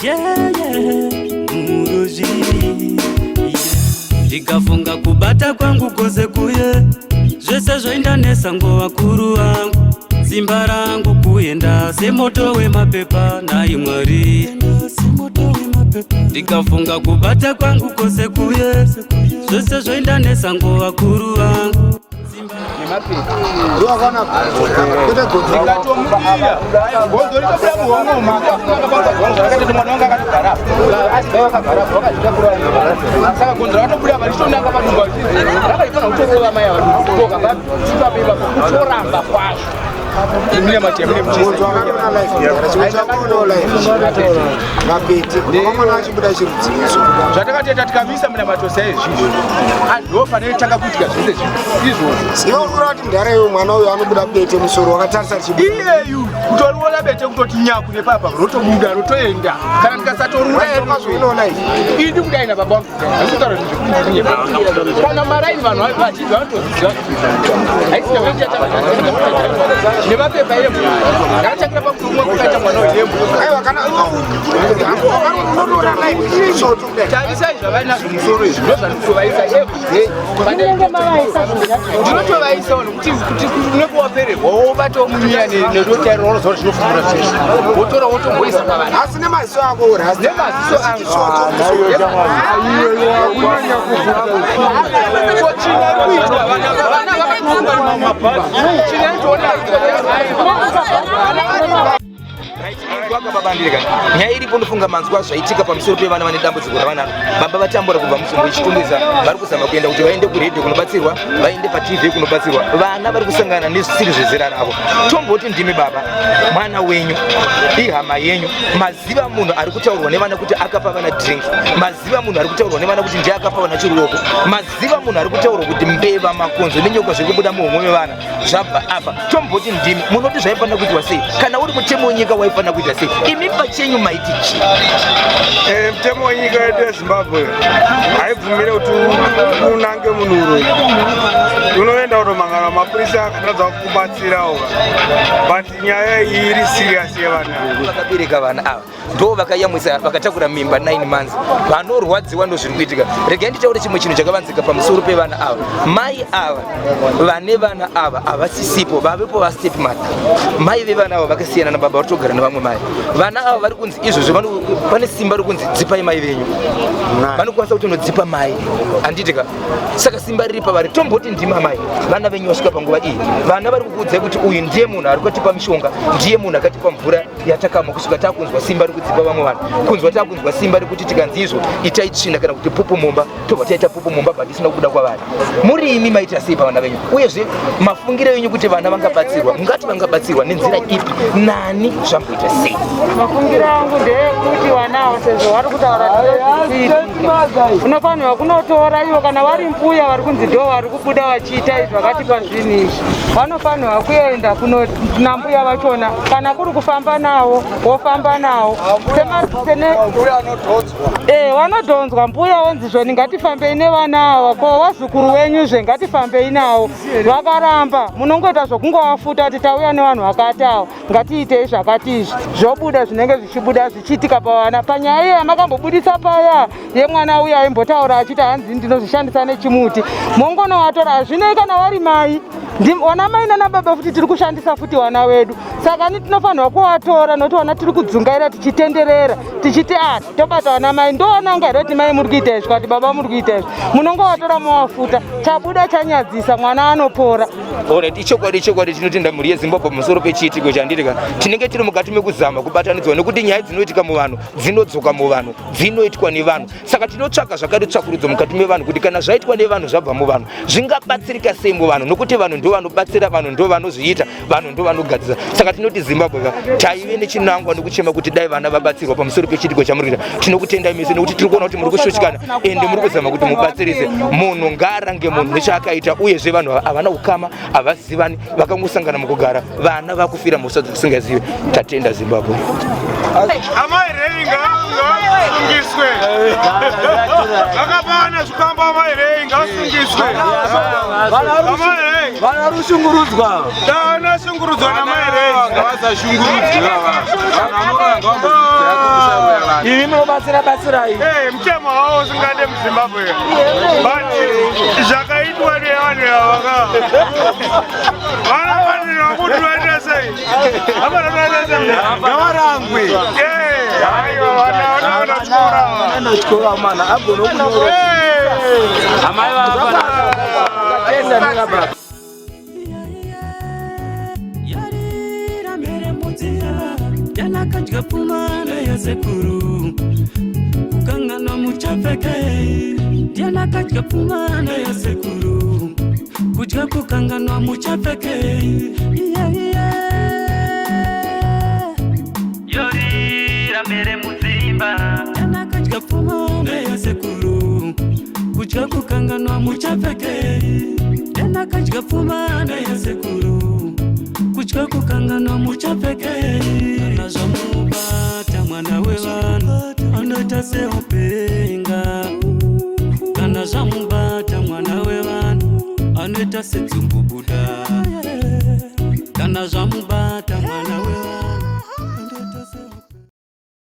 Yeah, yeah, murozvi, yeah. Ndikafunga kubata kwangu kwose kuye, zvese zvoenda nesango. Vakuru vangu, simba rangu kuenda semoto wemapepa. Nhai Mwari, ndikafunga kubata kwangu kwose kuye, zvese zvoenda nesango. Vakuru vangu. Ndikatomudira gonzo ritobuda muhomwe. Zvakati mwana wangu akatogara, asi dai wakagara wakazvitakura, saka gonzo rakatobuda varichitonanga padumbu, rakaitana kutorova mai ava toka ipapo kutoramba kwazvo. Mune matemu. Mapete mwana achibuda chirudziso. Zvatakatoita, tikamisa munamato saizvizvi, ndo panotanga kuitika zvese zvinhu izvozvo. Iwe uri kuti mudhara iwe, mwana uyu anobuda bete musoro wakatarisa richibuda. Iyeyu kutoriona bete, kutoti nyaku nepapa, rotobuda, rotoenda. Kana tikasatoruura. Zvinoona izvi. Idi kudai nababa vangu, handikutaura zvinhu zvekuti kana maraini vanhu vazhinji vanotozviziva. Haisi nemapepa embwa, ndakatangira pakurumwa kukaita mwana wembwa. Aiwa, kana unotoona live choto kudai. Tarisai zvavainazvo musoro izvi, ndo zvandikutovaisa everyday. Munenge mavaisa. Ndinotovaisawo nekuti kuti unenge wapererwa, wobatawo munyaya nerotairo, unoziva kuti zvinofumura zveshe, wotora wotomboisa pavanhu. Asi nemaziso ako rasta. Nemaziso angu. Choto musoro. China iri kuitwa, vana vakatunga china itoona. Kwakababandika nyaya iripo. Ndofunga manzwa zvaitika pamusoro pevana vane dambudziko ravanaro. Baba vatambura kubva musumbu ichitungwiza, vari kuzama kuenda kuti vaende kuredhiyo kunobatsirwa, vaende paTV kunobatsirwa. Vana vari kusangana nezvisiri zvezera ravo. Tomboti ndimi baba, mwana wenyu ihama yenyu, maziva munhu ari kutaurwa nevana kuti akapa vana drink, maziva munhu ari kutaurwa nevana kuti ndiye akapa vana chiruoko, maziva munhu ari kutaurwa kuti mbeva, makonzo nenyoka zviri kubuda muhomwe mevana zvabva apa. Tomboti ndimi, munoti zvaifanira kuitwa sei? Kana uri mutemo wenyika, waifanira kuita sei? Imi pachenyu maiti chii? Mutemo wenyika yedu yeZimbabwe haibvumire kuti unange munhu uroyi. Unoenda kunomangana mapurisa, akatadza kukubatsirawo, but nyaya iyi iri serious yevana. Vakabereka vana ava ndo vakayamwisa, vakatakura mimba 9 months, vanorwadziwa. Ndo zviri kuitika. Regai nditaure chimwe chinhu chakavanzika pamusoro pevana ava. Mai ava vane vana ava havasisipo, vavepo vastep mother. Mai vevana ava vakasiyana nababa, vari togara nevamwe mai. Vana ava vari kunzi izvozvo pane simba rekunzi dzipai mai venyu, vanokwanisa kutonodzipa mai, handitika? Saka simba riri pavari. Tomboti ndima mai, vana venyu vasvika panguva iyi, vana vari kukuudzai kuti uyu ndiye munhu ari kutipa mishonga, ndiye munhu akatipa mvura yatakamwa kusvika takunzwa simba rekudzipa vamwe vanhu, kunzwa takunzwa simba rekuti tikanzi izvo itai tsvina kana kuti pupu mumba, tobva taita pupu mumba, but isina kubuda kwavari. Muri imi maita sei pavana venyu? Uyezve mafungiro enyu kuti vana vangabatsirwa, mungati vangabatsirwa nenzira ipi, nani, zvamboita sei? Mafungiro angu ndeyekuti vana ava, sezvo vari kutaura tizviitika, unofanirwa kunotora ivo. Kana vari mbuya vari kunzi ndo vari kubuda vachiita izvi, vakatipa zvinhu izvi, vanofanirwa kuenda kuna mbuya vachona. Kana kuri kufamba nawo, wofamba nawo. Vanodhonzwa mbuya, wonzi zvoni ngatifambei nevana ava, ko vazukuru wenyuzve ngatifambei navo. Vakaramba, munongoita zvokungovafuta kuti tauya nevanhu vakati ava, ngatiitei zvakati izvi, zvobuda zvinenge zvichibuda zvichiitika pavana. Panyaya iya yamakambobudisa paya yemwana uya aimbotaura achiti hanzi ndinozvishandisa nechimuti, mongonovatora. Hazvinei kana vari mai, vana mai nana baba futi tiri kushandisa futi vana vedu. Saka ni tinofanirwa kuvatora, nokuti vana tiri kudzungaira tichitenderera tichiti a tobata vana mai, ndoonanga here kuti mai muri kuita izvi, kati baba muri kuita izvi. Munongovatora movafuta, chabuda chanyadzisa, mwana anopora. Alright, ichokwadi, ichokwadi. Tinotenda mhuri yeZimbabwe pamusoro pechiitiko chanditika. Tinenge tiri mukati mekuzama kubatanidzwa, nekuti nyaya dzinoitika muvanhu dzinodzoka muvanhu, dzinoitwa nevanhu. Saka tinotsvaga zvakare tsvakurudzo mukati mevanhu kuti kana zvaitwa nevanhu, zvabva muvanhu, zvingabatsirika sei muvanhu, nokuti vanhu ndo vanobatsira vanhu, ndo vanozviita vanhu, ndo vanogadzisa. Saka tinoti Zimbabwe ka, taive nechinangwa nekuchema kuti dai vana vabatsirwa pamusoro pechiitiko chamuri kuita. Tinokutendai mese nekuti tiri kuona kuti muri kushushikana, ende muri kuzama kuti mubatsirise. Munhu ngaarange munhu nechaakaita. Uyezve vanhu havana ukama, havazivani, vakangosangana mukugara. Vana vakufira mhosva dzisingazivi. Tatenda Zimbabwe. Amai Rei ngasungiswe, vakapana zvikwambo. Amai Rei ngasungiswe. Amai Rei Vana rushungurudzwa. Danashungurudzwa namai Rei. Ngavasashungurudzwa. Vanhu vanoranga vambodzidzira kumusha. Imi munobatsira batsirai. Eh, mutemo hawo usingade muZimbabwe, but zvakaitwa nevanhu ava ka, vanofanirwa kuti vaita sei? Ngavarangwe. Aiwa, vana vanotyora. Anotyora mana agone kunyora. Amai Tenda nina baba. Yarira mbere munzira yanakadya pfumana yasekuru, kukanganwa muchapfeke. Yanakadya pfumana yasekuru, kudya kukanganwa muchapfeke. Yorira mbere mudzimba yanakadya pfumana yasekuru, kudya kukanganwa muchapfeke. Yanakadya pfumana yasekuru, kudya kukanganwa muchapfeke. Kana zvamubata mwana wevanhu anoita seupenga. Kana zvamubata mwana wevanhu anoita sedzumbubuda. Kana zvamubata.